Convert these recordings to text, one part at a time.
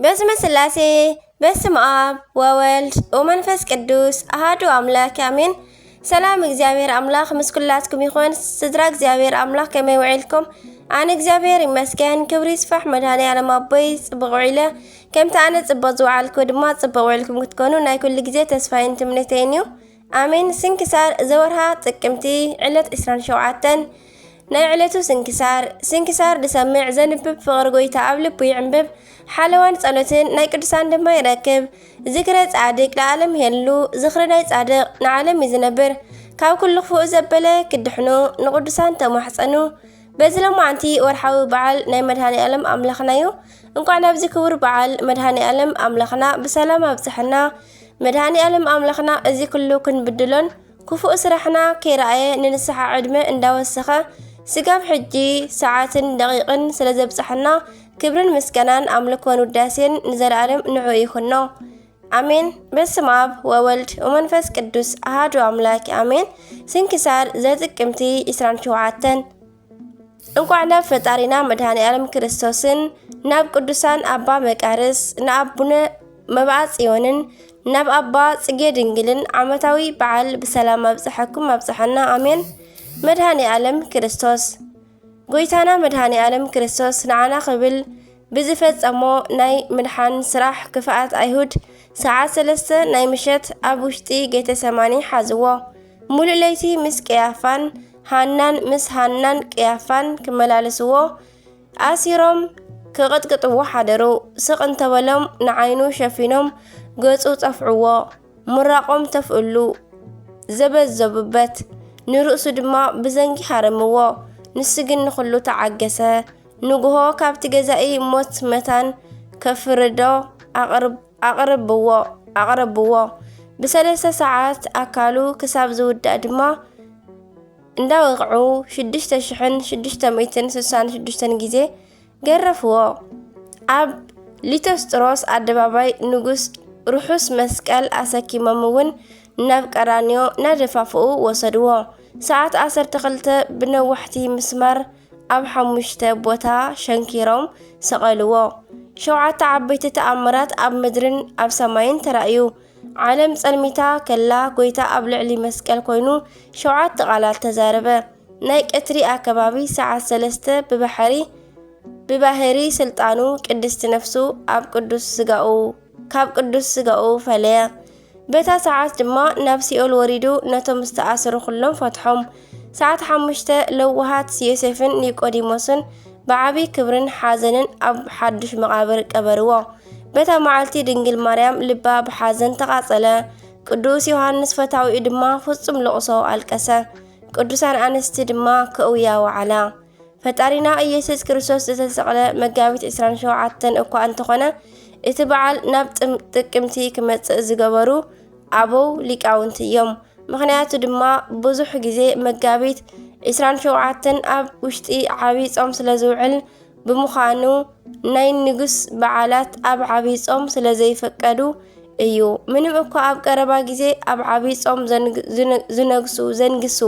በስመ ስላሴ፣ በስመ ኣብ ወወልድ ወመንፈስ ቅዱስ ኣሃዱ ኣምላክ ኣሜን። ሰላም እግዚኣብሔር ኣምላኽ ምስ ኩላትኩም ይኹን። ስድራ እግዚኣብሔር ኣምላኽ ከመይ ውዒልኩም? ኣነ እግዚኣብሔር ይመስገን፣ ክብሪ ይስፋሕ መድኃኔ ዓለም ኣቦይ፣ ጽቡቕ ውዒለ። ከምቲ ኣነ ጽቡቕ ዝወዓልኩ ድማ ጽቡቕ ውዒልኩም ክትኮኑ ናይ ኩሉ ግዜ ተስፋይን ትምኒተይን እዩ። ኣሜን። ስንክሳር ዘወርሃ ጥቅምቲ ዕለት ዕስራን ሸውዓተን። ናይ ዕለቱ ስንክሳር። ስንክሳር ዝሰምዕ ዘንብብ ፍቕሪ ጎይታ ኣብ ልቡ ይዕንብብ። ሓለዋን ጸሎትን ናይ ቅዱሳን ድማ ይረክብ። ዝክረ ጻድቅ ለዓለም ይሄሉ። ዝኽሪ ናይ ጻድቅ ንዓለም እዩ ዝነብር። ካብ ኩሉ ክፉእ ዘበለ ክድሕኑ ንቅዱሳን ተማሕጸኑ። በዚ ሎማዓንቲ ወርሓዊ በዓል ናይ መድኃኔ ዓለም ኣምላኽና እዩ። እንኳዕ ናብዚ ክቡር በዓል መድኃኔ ዓለም ኣምላኽና ብሰላም ኣብጽሐና። መድኃኔ ዓለም ኣምላኽና እዚ ኩሉ ክንብድሎን ክፉእ ስራሕና ከይረኣየ ንንስሓ ዕድመ እንዳወሰኸ ስጋብ ሕጂ ሰዓትን ደቂቕን ስለ ዘብጽሐና ክብርን ምስጋናን ኣምልኮን ውዳሴን ንዘለኣለም ንዑ ይኹኖ። ኣሜን። በስመ ኣብ ወወልድ ወመንፈስ ቅዱስ ኣሃዱ ኣምላክ ኣሜን። ስንክሳር ዘጥቅምቲ ዕስራን ሸውዓተን። እንኳዕ ናብ ፈጣሪና መድኃኔ ዓለም ክርስቶስን ናብ ቅዱሳን ኣባ መቃርስ ንኣቡነ መብዓ ጽዮንን ናብ ኣባ ጽጌ ድንግልን ዓመታዊ በዓል ብሰላም ኣብጽሐኩም ኣብጽሐና። ኣሜን። መድኃኔ ዓለም ክርስቶስ ጎይታና መድኃኔ ዓለም ክርስቶስ ንዓና ክብል ብዝፈጸሞ ናይ ምድሓን ስራሕ ክፍኣት ኣይሁድ ሰዓት ሰለስተ ናይ ምሸት ኣብ ውሽጢ ጌተሰማኒ ሓዝዎ። ሙሉእ ለይቲ ምስ ቀያፋን ሃናን ምስ ሃናን ቀያፋን ክመላለስዎ ኣሲሮም ክቕጥቅጥዎ ሓደሩ። ስቕ እንተበሎም ንዓይኑ ሸፊኖም ገጹ ጸፍዕዎ። ምራቖም ተፍእሉ ዘበዘቡበት። ንርእሱ ድማ ብዘንጊ ሃረምዎ። ንሱ ግን ንኹሉ ተዓገሰ። ንግሆ ካብቲ ገዛኢ ሞት መታን ከፍርዶ ኣቕርብ-፣ ኣቕርብዎ፣ ኣቕረብዎ። ብሰለስተ ሰዓት ኣካሉ ክሳብ ዝውዳእ ድማ እንዳወቕዑ ሽዱሽተ ሽሕን ሽዱሽተ ሚእትን ስሳን ሽዱሽተን ግዜ ገረፍዎ። ኣብ ሊቶስጥሮስ ኣደባባይ ንጉስ ርሑስ መስቀል ኣሰኪሞም እውን ናብ ቀራንዮ ናደፋፍኡ ወሰድዎ። ሰዓት ዓሰርተ ክልተ ብነዋሕቲ ምስማር ኣብ ሓሙሽተ ቦታ ሸንኪሮም ሰቐልዎ። ሸውዓተ ዓበይቲ ተኣምራት ኣብ ምድርን ኣብ ሰማይን ተራእዩ። ዓለም ጸልሚታ ከላ፣ ጐይታ ኣብ ልዕሊ መስቀል ኮይኑ ሸውዓተ ቃላት ተዛረበ። ናይ ቀትሪ ኣከባቢ ሰዓት ሰለስተ ብባሕሪ፣ ብባህሪ ስልጣኑ ቅድስቲ ነፍሱ ኣብ ቅዱስ ስጋኡ፣ ካብ ቅዱስ ስጋኡ ፈለየ። በታ ሰዓት ድማ ናብ ሲኦል ወሪዱ ነቶም ዝተኣስሩ ኩሎም ፈትሖም። ሰዓት ሓሙሽተ ለዋሃት ዮሴፍን ኒቆዲሞስን ብዓቢ ክብርን ሓዘንን ኣብ ሓድሽ መቓብር ቀበርዎ። በታ መዓልቲ ድንግል ማርያም ልባ ብሓዘን ተቓጸለ። ቅዱስ ዮሃንስ ፈታዊኡ ድማ ፍጹም ልቕሶ ኣልቀሰ። ቅዱሳን ኣንስቲ ድማ ክእውያ ወዓላ። ፈጣሪና ኢየሱስ ክርስቶስ ዝተሰቕለ መጋቢት ዕስራን ሸውዓተን እኳ እንተኾነ፣ እቲ በዓል ናብ ጥም-፣ ጥቅምቲ ክመጽእ ዝገበሩ ኣበው ሊቃውንቲ እዮም። ምኽንያቱ ድማ ብዙሕ ግዜ መጋቢት ዕስራን ሸውዓተን ኣብ ውሽጢ ዓቢ ጾም ስለ ዝውዕል ብምዃኑ፣ ናይ ንጉስ በዓላት ኣብ ዓቢ ጾም ስለ ዘይፍቀዱ እዩ። ምንም እኳ ኣብ ቀረባ ግዜ ኣብ ዓቢ ጾም ዘንግ-፣ ዝነ-፣ ዝነግሱ፣ ዘንግሱ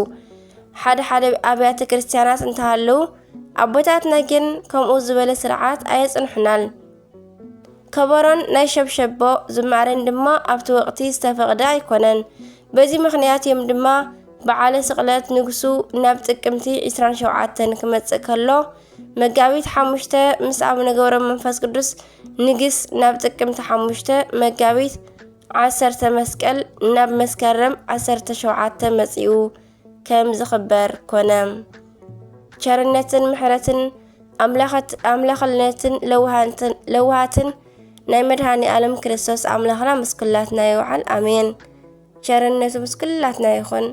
ሓደ ሓደ ኣብያተ ክርስቲያናት እንተሃለዉ፣ ኣቦታትና ግን ከምኡ ዝበለ ስርዓት ኣየጽንሑናል። ከበሮን ናይ ሸብሸቦ ዝማሬን ድማ ኣብቲ ወቕቲ ዝተፈቕደ ኣይኮነን። በዚ ምኽንያት እዮም ድማ በዓለ ስቕለት ንግሱ ናብ ጥቅምቲ ዕስራን ሸውዓተን ክመጽእ ከሎ፣ መጋቢት ሓሙሽተ ምስ ኣቡነ ገብረ መንፈስ ቅዱስ ንግስ ናብ ጥቅምቲ ሓሙሽተ፣ መጋቢት ዓሰርተ መስቀል ናብ መስከረም ዓሰርተ ሸውዓተ መጺኡ ከም ዝኽበር ኮነ። ቸርነትን ምሕረትን ኣምላኸት-፣ ኣምላኽነትን ለውሃንትን-፣ ለውሃትን ናይ መድኃኔ ዓለም ክርስቶስ ኣምላኽና ምስ ኩላትና ይውዓል። ኣሜን። ቸርነቱ ምስ ኩላትና ይኹን።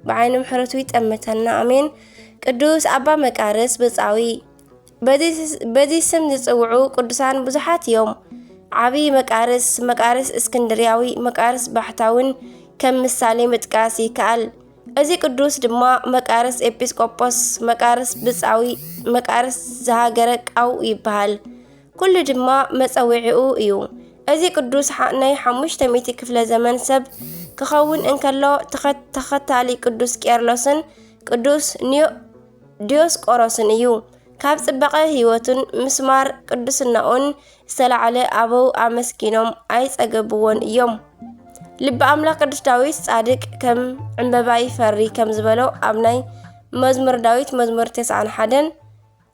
ብዓይኒ ምሕረቱ ይጠምተና። ኣሜን። ቅዱስ ኣባ መቃርስ ብጻዊ። በዚ፣ በዚ ስም ዝጽውዑ ቅዱሳን ብዙሓት እዮም። ዓቢ መቃርስ፣ መቃርስ እስክንድርያዊ፣ መቃርስ ባሕታውን ከም ምሳሌ ምጥቃስ ይከኣል። እዚ ቅዱስ ድማ መቃርስ ኤጲስቆጶስ፣ መቃርስ ብጻዊ፣ መቃርስ ዝሃገረ ቃው ይበሃል። ኩሉ ድማ መጸውዒኡ እዩ። እዚ ቅዱስ ሓ-፣ ናይ ሓሙሽተ ሚእቲ ክፍለ ዘመን ሰብ ክኸውን እንከሎ፣ ተኸ-፣ ተኸታሊ ቅዱስ ቄርሎስን ቅዱስ ኒዮ-፣ ዲዮስቆሮስን እዩ። ካብ ጽባቐ ህይወቱን ምስማር ቅዱስናኡን ዝተላዕለ ኣበው ኣመስጊኖም ኣይጸገብዎን እዮም። ልቢ ኣምላኽ ቅዱስ ዳዊት ጻድቅ ከም ዕምበባ ይፈሪ ከም ዝበሎ ኣብ ናይ መዝሙር ዳዊት መዝሙር ተስዓን ሓደን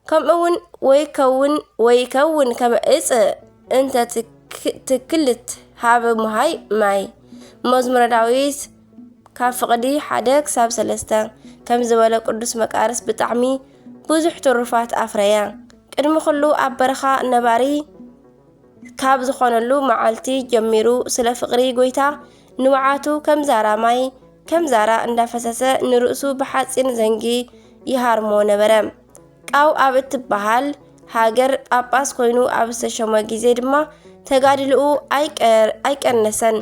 ከምኡ እውን ወይ ከውን ወይ ከውን ከመ እጽ እንተ ትክ- ትክልት ሃበ ሙሃይ ማይ መዝሙረ ዳዊት ካብ ፍቕዲ ሓደ ክሳብ ሰለስተ ከም ዝበለ ቅዱስ መቃርስ ብጣዕሚ ብዙሕ ትሩፋት ኣፍረየ። ቅድሚ ኩሉ ኣብ በረኻ ነባሪ ካብ ዝኾነሉ መዓልቲ ጀሚሩ ስለ ፍቕሪ ጎይታ ንብዓቱ ከም ዛራ ማይ ከም ዛራ እንዳፈሰሰ ንርእሱ ብሓፂን ዘንጊ ይሃርሞ ነበረ። ቃው ኣብ እትበሃል ሃገር ጳጳስ ኮይኑ ኣብ ዝተሸመ ግዜ ድማ ተጋድልኡ ኣይቀነሰን።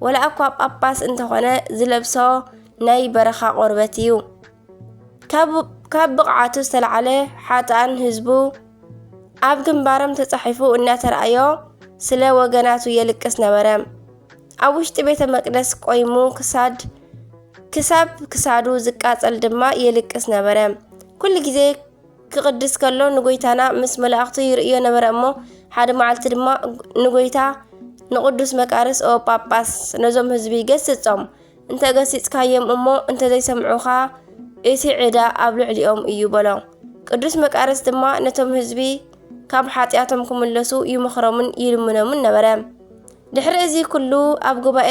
ወላ እኳ ጳጳስ እንተኾነ ዝለብሶ ናይ በረኻ ቆርበት እዩ። ካብ ብቕዓቱ ዝተላዕለ ሓጥኣን ህዝቡ ኣብ ግንባሮም ተጻሒፉ እናተራእዮ ስለ ወገናቱ የልቅስ ነበረ። ኣብ ውሽጢ ቤተ መቅደስ ቆይሙ ክሳድ ክሳብ ክሳዱ ዝቃጸል ድማ የልቅስ ነበረ። ኩሉ ግዜ ክቕድስ ከሎ ንጎይታና ምስ መላእኽቱ ይርእዮ ነበረ እሞ ሓደ መዓልቲ ድማ ንጎይታ ንቅዱስ መቃርስ ኦ ጳጳስ ነዞም ህዝቢ ገስጾም እንተገሲጽካዮም እሞ እንተዘይሰምዑኻ እቲ ዕዳ ኣብ ልዕሊኦም እዩ በሎ። ቅዱስ መቃርስ ድማ ነቶም ህዝቢ ካብ ሓጢኣቶም ክምለሱ ይምኽሮምን ይልምኖምን ነበረ። ድሕሪ እዚ ኩሉ ኣብ ጉባኤ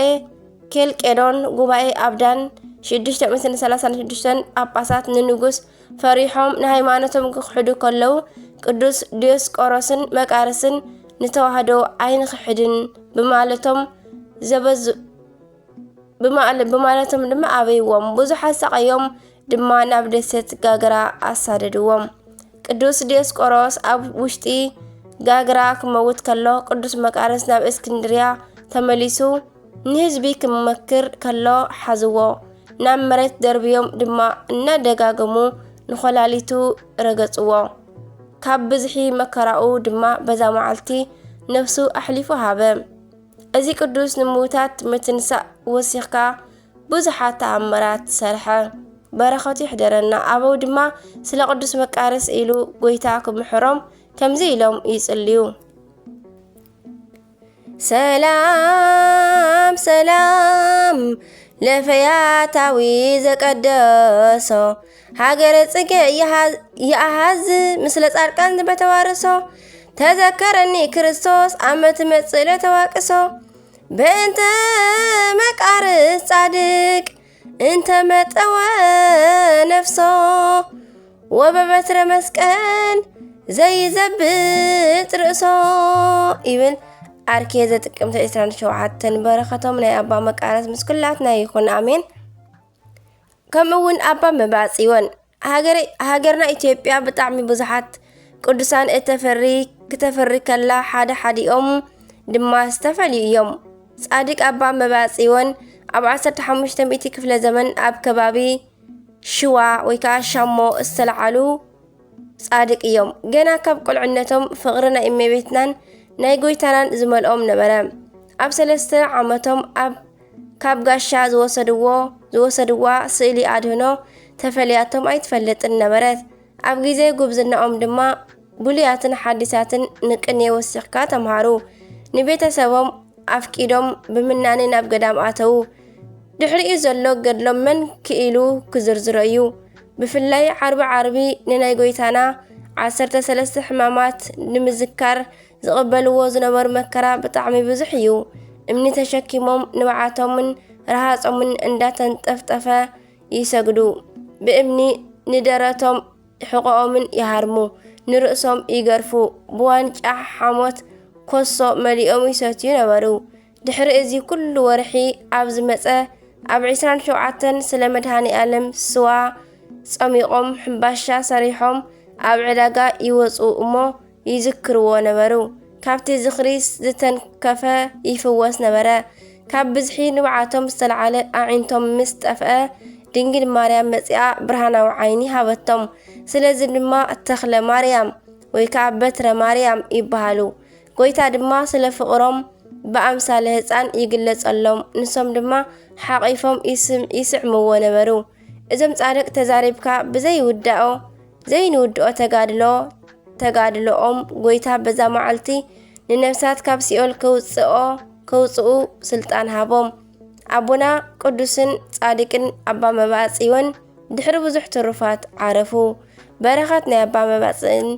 ኬልቄዶን ጉባኤ ኣብዳን ሽዱሽተ ሚእትን ሰላሳን ሽዱሽተን ጳጳሳት ንንጉስ ፈሪሖም ንሃይማኖቶም ክኽሕዱ ከለዉ ቅዱስ ዲዮስቆሮስን መቃርስን ንተዋህዶ ኣይንኽሕድን ብማለቶም ዘበዙ ብማለቶም ድማ ኣበይዎም ብዙሕ ኣሳቐዮም ድማ ናብ ደሴት ጋግራ ኣሳደድዎም። ቅዱስ ዲዮስቆሮስ ኣብ ውሽጢ ጋግራ ክመውት ከሎ ቅዱስ መቃርስ ናብ እስክንድርያ ተመሊሱ ንህዝቢ ክመክር ከሎ ሓዝዎ። ናብ መሬት ደርብዮም ድማ እናደጋገሙ ንኾላሊቱ ረገጽዎ። ካብ ብዝሒ መከራኡ ድማ በዛ መዓልቲ ነፍሱ ኣሕሊፉ ሃበ። እዚ ቅዱስ ንምውታት ምትንሳእ ወሲኽካ ብዙሓት ተኣምራት ሰርሐ። በረኸቱ ይሕደረና። ኣበው ድማ ስለ ቅዱስ መቃርስ ኢሉ ጎይታ ክምሕሮም ከምዚ ኢሎም ይጽልዩ። ሰላም ሰላም ለፈያታዊ ዘቀደሶ ሃገረ ጽጌ ይኣሃዝ ምስለ ጻድቃን ዝበተዋርሶ ተዘከረኒ ክርስቶስ ኣመት መጽእ ለተዋቅሶ በእንተ መቃርስ ጻድቅ እንተ መጠወ ነፍሶ ወበበትረ መስቀል ዘይዘብጥ ርእሶ ይብል። ኣርኬ ዘጥቅምተ ዕስራን ሸውዓተን በረኸቶም ናይ ኣባ መቃርስ ምስ ኩላትና ይኹን ኣሜን። ከምኡ እውን ኣባ መባጽዮን ሃገረ- ሃገርና ኢትዮጵያ ብጣዕሚ ብዙሓት ቅዱሳን እተፈሪ ክተፍሪ ከላ ሓደ ሓዲኦም ድማ ዝተፈልዩ እዮም። ጻድቅ ኣባ መባጽዮን ኣብ ዓሰርተ ሓሙሽተ ሚእቲ ክፍለ ዘመን ኣብ ከባቢ ሽዋ ወይ ከዓ ሻሞ ዝተለዓሉ ጻድቅ እዮም። ገና ካብ ቁልዕነቶም ፍቕሪ ናይ እመቤትናን ናይ ጎይታናን ዝመልኦም ነበረ። ኣብ ሰለስተ ዓመቶም ኣብ ካብ ጋሻ ዝወሰድዎ ዝወሰድዋ ስእሊ ኣድህኖ ተፈልያቶም ኣይትፈልጥን ነበረት። ኣብ ግዜ ጉብዝናኦም ድማ ብሉያትን ሓዲሳትን ንቅኔ ወሲኽካ ተምሃሩ። ንቤተሰቦም ኣፍቂዶም ብምናኔ ናብ ገዳም ኣተዉ። ድሕሪኡ ዘሎ ገድሎም መን ክኢሉ ክዝርዝሮ እዩ። ብፍላይ ዓርቢ ዓርቢ ንናይ ጎይታና ዓሰርተ ሰለስተ ሕማማት ንምዝካር ዝቕበልዎ ዝነበሩ መከራ ብጣዕሚ ብዙሕ እዩ። እምኒ ተሸኪሞም ንብዓቶምን ረሃጾምን እንዳተንጠፍጠፈ ይሰግዱ። ብእምኒ ንደረቶም ሕቖኦምን ይሃርሙ፣ ንርእሶም ይገርፉ፣ ብዋንጫ ሓሞት ኮሶ መሊኦም ይሰትዩ ነበሩ። ድሕሪ እዚ ኩሉ ወርሒ ኣብ ዝመጸ ኣብ ዕስራን ሸውዓተን ስለ መድሃኔ ኣለም ስዋ ጸሚቖም ሕምባሻ ሰሪሖም ኣብ ዕዳጋ ይወጹ እሞ ይዝክርዎ ነበሩ። ካብቲ ዝኽሪ ዝተንከፈ ይፍወስ ነበረ። ካብ ብዝሒ ንብዓቶም ዝተልዓለ ኣዒንቶም ምስ ጠፍአ ድንግል ማርያም መጺኣ ብርሃናዊ ዓይኒ ሃበቶም። ስለዚ ድማ ተኽለ ማርያም ወይ ከዓ በትረ ማርያም ይበሃሉ። ጎይታ ድማ ስለ ፍቕሮም ብኣምሳለ ህፃን ይግለጸሎም። ንሶም ድማ ሓቒፎም ይስም- ይስዕምዎ ነበሩ። እዞም ጻድቅ ተዛሪብካ ብዘይውዳኦ ዘይንውድኦ ተጋድሎ ተጋድሎኦም ጎይታ በዛ መዓልቲ ንነፍሳት ካብ ሲኦል ከውፅኦ ከውፅኡ ስልጣን ሃቦም። ኣቦና ቅዱስን ጻድቅን ኣባ መብኣ ጽዮን ድሕሪ ብዙሕ ትሩፋት ዓረፉ። በረኸት ናይ ኣባ መብኣ ጽዮን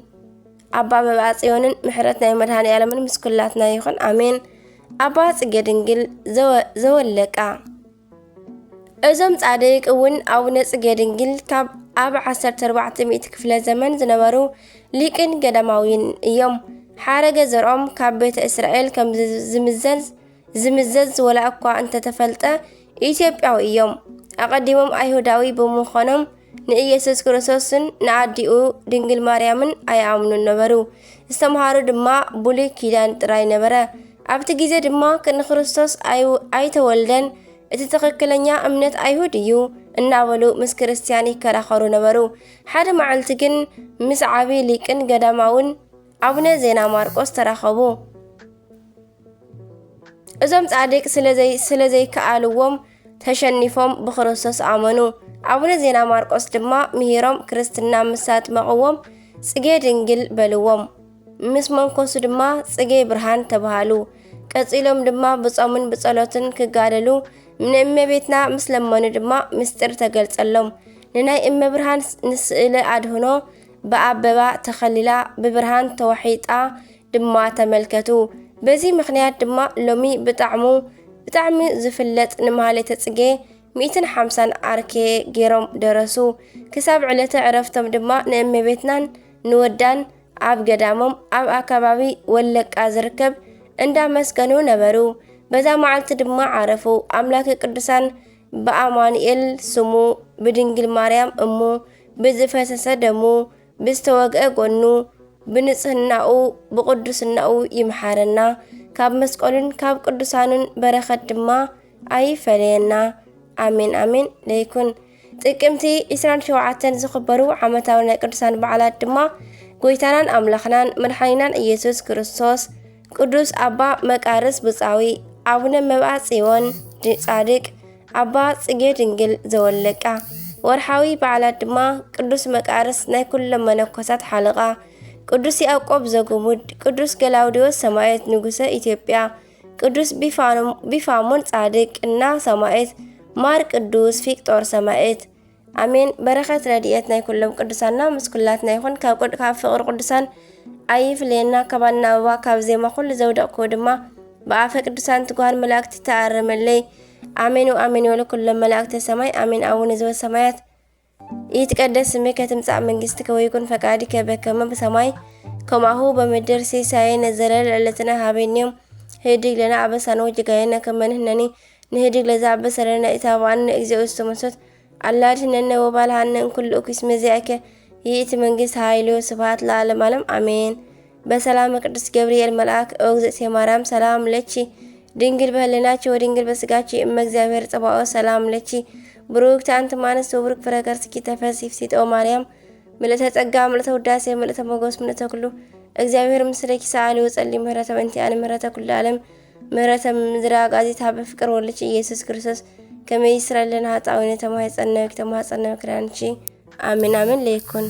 ኣባ መብኣ ጽዮንን ምሕረት ናይ መድኃኔ ዓለምን ምስ ኩላትና ይኹን፣ ኣሜን። ኣባ ጽጌ ድንግል ዘወ- ዘወለቃ። እዞም ጻድቅ እውን ኣቡነ ጽጌ ድንግል ካብ ኣብ ዓሰርተ ኣርባዕተ ሚእቲ ክፍለ ዘመን ዝነበሩ ሊቅን ገዳማዊን እዮም። ሓረገ ዘርኦም ካብ ቤተ እስራኤል ከም ዝ- ዝምዘዝ ዝምዘዝ ወላ እኳ እንተተፈልጠ፣ ኢትዮጵያዊ እዮም። ኣቐዲሞም ኣይሁዳዊ ብምዃኖም ንኢየሱስ ክርስቶስን ንኣዲኡ ድንግል ማርያምን ኣይኣምኑን ነበሩ። ዝተምሃሩ ድማ ብሉይ ኪዳን ጥራይ ነበረ። ኣብቲ ግዜ ድማ ንክርስቶስ ኣይ- ኣይተወልደን፣ እቲ ትኽክለኛ እምነት ኣይሁድ እዩ እናበሉ ምስ ክርስትያን ይከራኸሩ ነበሩ። ሓደ መዓልቲ ግን ምስ ዓቢ ሊቅን ገዳማውን ኣቡነ ዜና ማርቆስ ተራኸቡ። እዞም ጻድቅ ስለ ዘይ- ስለ ዘይከኣልዎም ተሸኒፎም ብክርስቶስ ኣመኑ። ኣቡነ ዜና ማርቆስ ድማ ምሂሮም ክርስትና ምስ ኣጥመቕዎም ጽጌ ድንግል በልዎም። ምስ መንኮሱ ድማ ጽጌ ብርሃን ተባሃሉ። ቀጺሎም ድማ ብጾምን ብጸሎትን ክጋደሉ ንእመቤትና ምስ ለመኑ ድማ ምስጢር ተገልጸሎም። ንናይ እመ ብርሃን ንስእለ ኣድህኖ ብኣበባ ተኸሊላ ብብርሃን ተዋሒጣ ድማ ተመልከቱ። በዚ ምኽንያት ድማ ሎሚ ብጣዕሙ ብጣዕሚ ዝፍለጥ ንማህሌተ ጽጌ ሚእትን ሓምሳን ኣርኬ ገይሮም ደረሱ። ክሳብ ዕለተ ዕረፍቶም ድማ ንእመቤትናን ንወዳን ኣብ ገዳሞም ኣብ ኣከባቢ ወለቃ ዝርከብ እንዳመስገኑ ነበሩ። በዛ መዓልቲ ድማ ዓረፉ። ኣምላከ ቅዱሳን ብኣማኑኤል ስሙ ብድንግል ማርያም እሙ ብዝፈሰሰ ደሙ ብዝተወግአ ጎኑ ብንጽህናኡ ብቅዱስናኡ ይምሓረና። ካብ መስቀሉን ካብ ቅዱሳኑን በረኸት ድማ ኣይፈለየና። ኣሜን ኣሜን ለይኩን። ጥቅምቲ ዕስራን ሸውዓተን ዝኽበሩ ዓመታዊ ናይ ቅዱሳን በዓላት ድማ ጎይታናን ኣምላኽናን መድሓኒናን ኢየሱስ ክርስቶስ፣ ቅዱስ ኣባ መቃርስ ብጻዊ፣ ኣቡነ መብኣ ጽዮን ድ- ጻድቅ፣ ኣባ ጽጌ ድንግል ዘወለቃ። ወርሓዊ በዓላት ድማ ቅዱስ መቃርስ ናይ ኩሎም መነኮሳት ሓለቓ፣ ቅዱስ ያዕቆብ ዘጉሙድ፣ ቅዱስ ገላውዲዮስ ሰማዕት ንጉሰ ኢትዮጵያ፣ ቅዱስ ቢፋኖ- ቢፋሞን ጻድቅ እና ሰማዕት፣ ማር ቅዱስ ፊቅጦር ሰማዕት። ኣሜን። በረኸት ረድኤት ናይ ኩሎም ቅዱሳንና ምስ ኩላትና ይኹን። ካብ ቅድ- ካብ ፍቕሪ ቅዱሳን ኣይፍለየና። ካብ ኣናብባ ካብ ዜማ ኩሉ ዘውደቕኩ ድማ ብኣፈ ቅዱሳን ትጉሃን መላእክቲ ተኣረመለይ። ኣሜን ወኣሜን ይበሉ ኩሎም መላእክተ ሰማይ። ኣሜን። ኣቡነ ዘበሰማያት ይትቀደስ ስምከ ትምጻእ መንግስትከ ወይኩን ፈቃድከ በከመ በሰማይ ከማሁ በምድር። ሲሳየነ ዘለለ ዕለትነ ሀበነ ዮም። ህድግ ለነ አበሳነ ወጌጋየነ ከመ ንሕነኒ ንህድግ ለዘአበሰ ለነ። ኢታብአነ እግዚኦ ውስተ መንሱት አላ አድህነነ ወባልሐነ እምኩሉ እኩይ። እስመ ዚአከ ይእቲ መንግስት ኃይል ወስብሐት ለዓለመ ዓለም አሜን። በሰላመ ቅዱስ ገብርኤል መልአክ ኦ እግዝእትየ ማርያም ሰላም ለኪ ድንግል በህሊናኪ ወድንግል በስጋኪ እመ እግዚአብሔር ጸባኦት ሰላም ለኪ ብሩክቲ አንቲ እም አንስት ወብሩክ ፍሬ ከርስኪ ተፈሲ ፍሲት ኦ ማርያም ምልእተ ጸጋ ምልእተ ውዳሴ ምልእተ ሞገስ ምልእተ ኩሉ እግዚአብሔር ምስሌኪ ሰአሊ ወጸሊ ምህረተ በእንቲአነ ምህረተ ኩሉ ዓለም ምህረተ ምድረ አጋዚት ሀበ ፍቅር ወልድኪ ኢየሱስ ክርስቶስ ከመ ይስረይ ለነ ኃጣውኢነ ተማህጸነኪ ተማህጸነኪ ክዳንኪ አሜን አሜን ለይኩን።